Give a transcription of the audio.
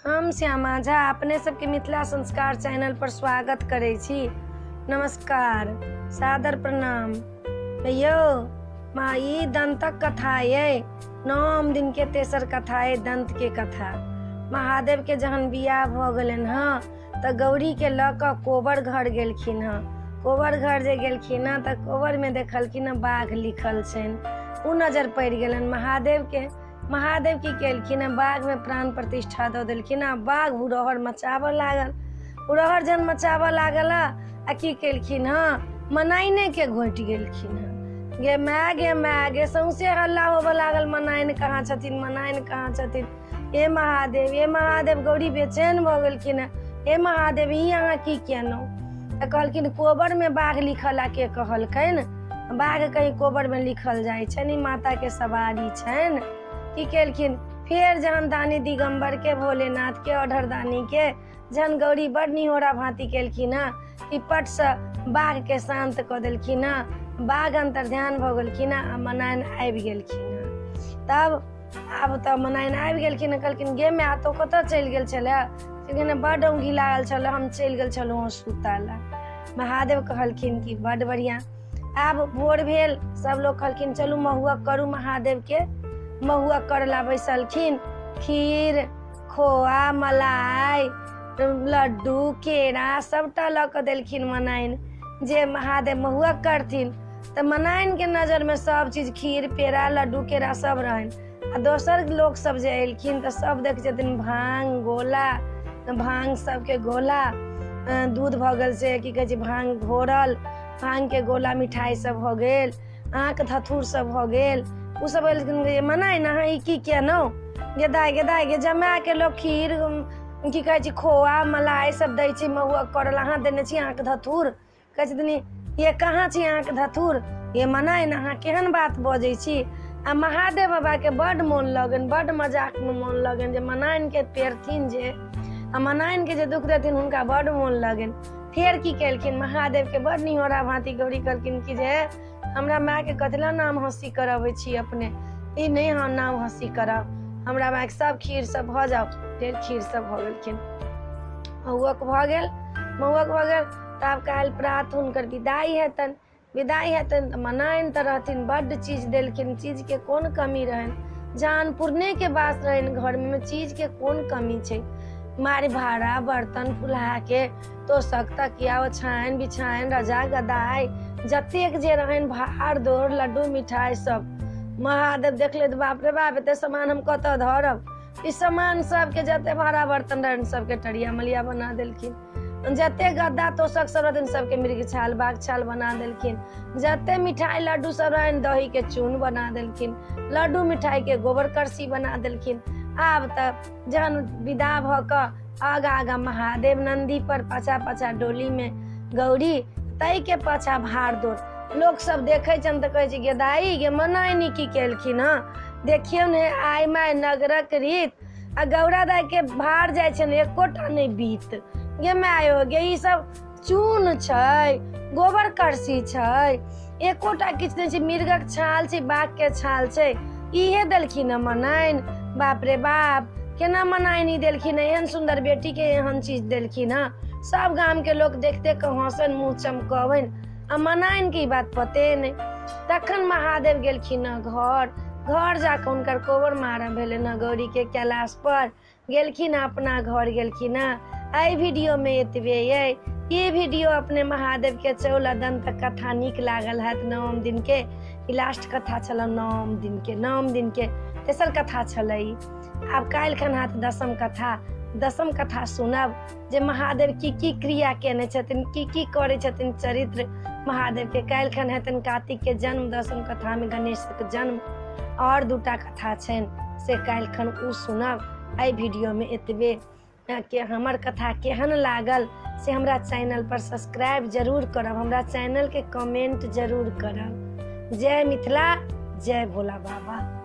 हम श्यामा झा अपने सबके मिथिला संस्कार चैनल पर स्वागत करै छी। नमस्कार, सादर प्रणाम। यौ माँ, ई दंतक कथा ये, 9 दिन के तेसर कथा ये दंत के कथा। महादेव के जहन बियाह भऽ गेलनि हँ तऽ गौरी के लऽ कऽ कोबर घर गेलखिन हँ। कोबर घर जे गेलखिन हँ तऽ कोबर में देखलखिन हँ बाघ लिखल छनि। ओ नजर पड़ि गेलनि महादेव के। महादेव की केलखिन हँ, बाघ में प्राण प्रतिष्ठा दऽ देलखिन हँ। बाघ हुरहर मचाबऽ लागल। हुरहर जहन मचाबऽ लागल आ की केलखिन हँ, मनाइने के घोटि गेलखिन हँ। गे my गे my गे, सौंसे हल्ला होबऽ लागल, मनाइन कहाँ छथिन, मनाइन कहाँ छथिन। हे महादेव, हे महादेव, गौरी बेचैन भऽ गेलखिन हँ। हे महादेव, ई अहाँ की केलहुँ? तऽ कहलखिन कोबर में बाघ लिखल आ के कहलखिन बाघ कहीं कोबर में लिखल जाइ छनि, ई माता के सवारी छनि। की केलखिन फेर जहन दानी दिगम्बर के, भोलेनाथ के, अढ़रदानी के जहन गौरी बड़ निहोरा भांति केलखिन हँ कि पट से बाघ के शांत कऽ देलखिन हँ। बाघ अंतर्ध्यान भऽ गेलखिन हँ आ मनाइन आबि गेलखिन हँ। तब आब तऽ मनाइन आबि गेलखिन हँ। कहलखिन गे माय, तो कतऽ चलि गेल छलै? कहलखिन बड औंघी लागल छलै, हम चलि गेल छलहुँ हँ सुतऽ लए। महादेव कहलखिन कि बड बढ़िआँ। आब भोर भेल, सब लोग कहलखिन चलू महुआ करू। महादेव के महुआ करला बैसलखिन। खीर, खोआ, मलाई, लड्डू, केरा सबटा लऽ कऽ देलखिन मनाइन जे महादेव महुआ करथिन। तऽ मनाइन के नजर में सब चीज खीर, पेड़ा, लड्डू, केरा सब रहनि। आ दोसर लोक सब जे एलखिन तऽ सब देख छथिन भांग गोला, भांग सबके गोला, दूध भऽ गेल से की कहै छै भांग घोरल, भांग के गोला मिठाई सब भऽ गेल, आँख धथुर सब भऽ गेल। ओ सब एलखिन, मनाइन अहाँ ई की केलहुँ? गे दाइ गे दाइ गे, जमा के लोक खीर की कहै छै खोआ मलाई सब दै छै महुआ करल, अहाँ देने छी आँख धथुर। कहै छथिन ये कहाँ छी आँख धथुर? ये मनाइन अहाँ केहन बात बजै छी? आ महादेव बाबा के बड मोन लगनि, बड मजाक में मोन लगनि जे मनाइन के पेरथिन जे आ मनाइन के जे दुख देथिन हुनका बड मोन लगनि। फेर की केलखिन महादेव के बड निहोरा भांति गौरी कहलखिन कि जे हमरा माय के कथिला नाम हंसी करबै छी अपने, ई नहि हम नाम हंसी करब, हमरा माय के सब खीर सब भऽ जाउ। फेर खीर सब भऽ गेलखिन, महुअक भऽ गेल, महुअक भऽ गेल। तब काल्हि प्रात हुनकर विदाई हेतनि। विदाई हेतनि तऽ मनाइन तऽ रहथिन, बड्ड चीज देलखिन, चीज के कोन कमी रहनि, जान पुरने के बास रहनि घर में, चीज के कोन कमी छै। मारि भाड़ा बर्तन फुलहा के तोसक तकिया ओछाइन बिछाइन रजा गदाइ जतेक जे रहनि भार दौड़ लड्डू मिठाई सब। महादेव देखले तऽ बाप रे बाप, एते सामान हम कतऽ धरब? ई सामान सबके जते भाड़ा बर्तन रहनि सबके टरिया मलिया बना देलखिन। जते गद्दा तोसक सब रहथिन सबके मृग छाल बाघ छाल बना देलखिन। जते मिठाई लड्डू सब रहनि दही के चून बना देलखिन, लड्डू मिठाई के गोबर करसी बना देलखिन। आब तऽ जहन विदा भऽ कऽ आगा आगा महादेव नंदी पर, पाछा पाछा डोली में गौरी, तै के पाछा भार दौड़। लोक सब देखै छनि तऽ कहै छै गे दाई गे मनाइनी की केलखिन हँ, देखियौ ने आइ माय नगरक रीत, आ गौरा दाई के भार जाइ छनि एकोटा नहि बीत। गे मायो गे, ई सब चून छै, गोबर करसी छै, एकोटा किछु नहि छै, मृगक छाल छै, बाघ के छाल छै, इहे देलखिन हँ मनाइन। बाप रे बाप, केना मनाइन ई देलखिन हँ, एहन सुन्दर बेटी के एहन चीज देलखिन हँ। सब गाम के लोक देखते के हँसनि, मुँह चमकबनि, आ मनाइन के ई बात पते नहि। तखन महादेव गेलखिन हँ घर, घर जाकऽ हुनकर कोबर मारऽ भेलनि हँ गौरी के कैलाश पर गेलखिन हँ, अपना घर गेलखिन हँ। एहि वीडियो में एतबे ये। ई वीडियो अपने महादेव के चौल आ दंतक कथा नीक लागल हैत। 9 दिन के ई लास्ट कथा छल, 9 दिन के, 9 दिन के तेसर कथा छलै। आब काल्हि खन हैत 10म कथा। 10म कथा सुनब जे महादेव की की क्रिया केने छथिन, की की करै छथिन चरित्र महादेव के। काल्हि खन हेतनि कार्तिक के जन्म, 10म कथा में गणेशक जन्म, और 2टा कथा छनि से काल्हि खन ओ सुनब। एहि वीडियो में एतबे। के हमर कथा केहन लागल से हमरा चैनल पर सब्सक्राइब जरूर करब, हमरा चैनल के कमेंट जरूर करब। जय मिथिला, जय भोला बाबा।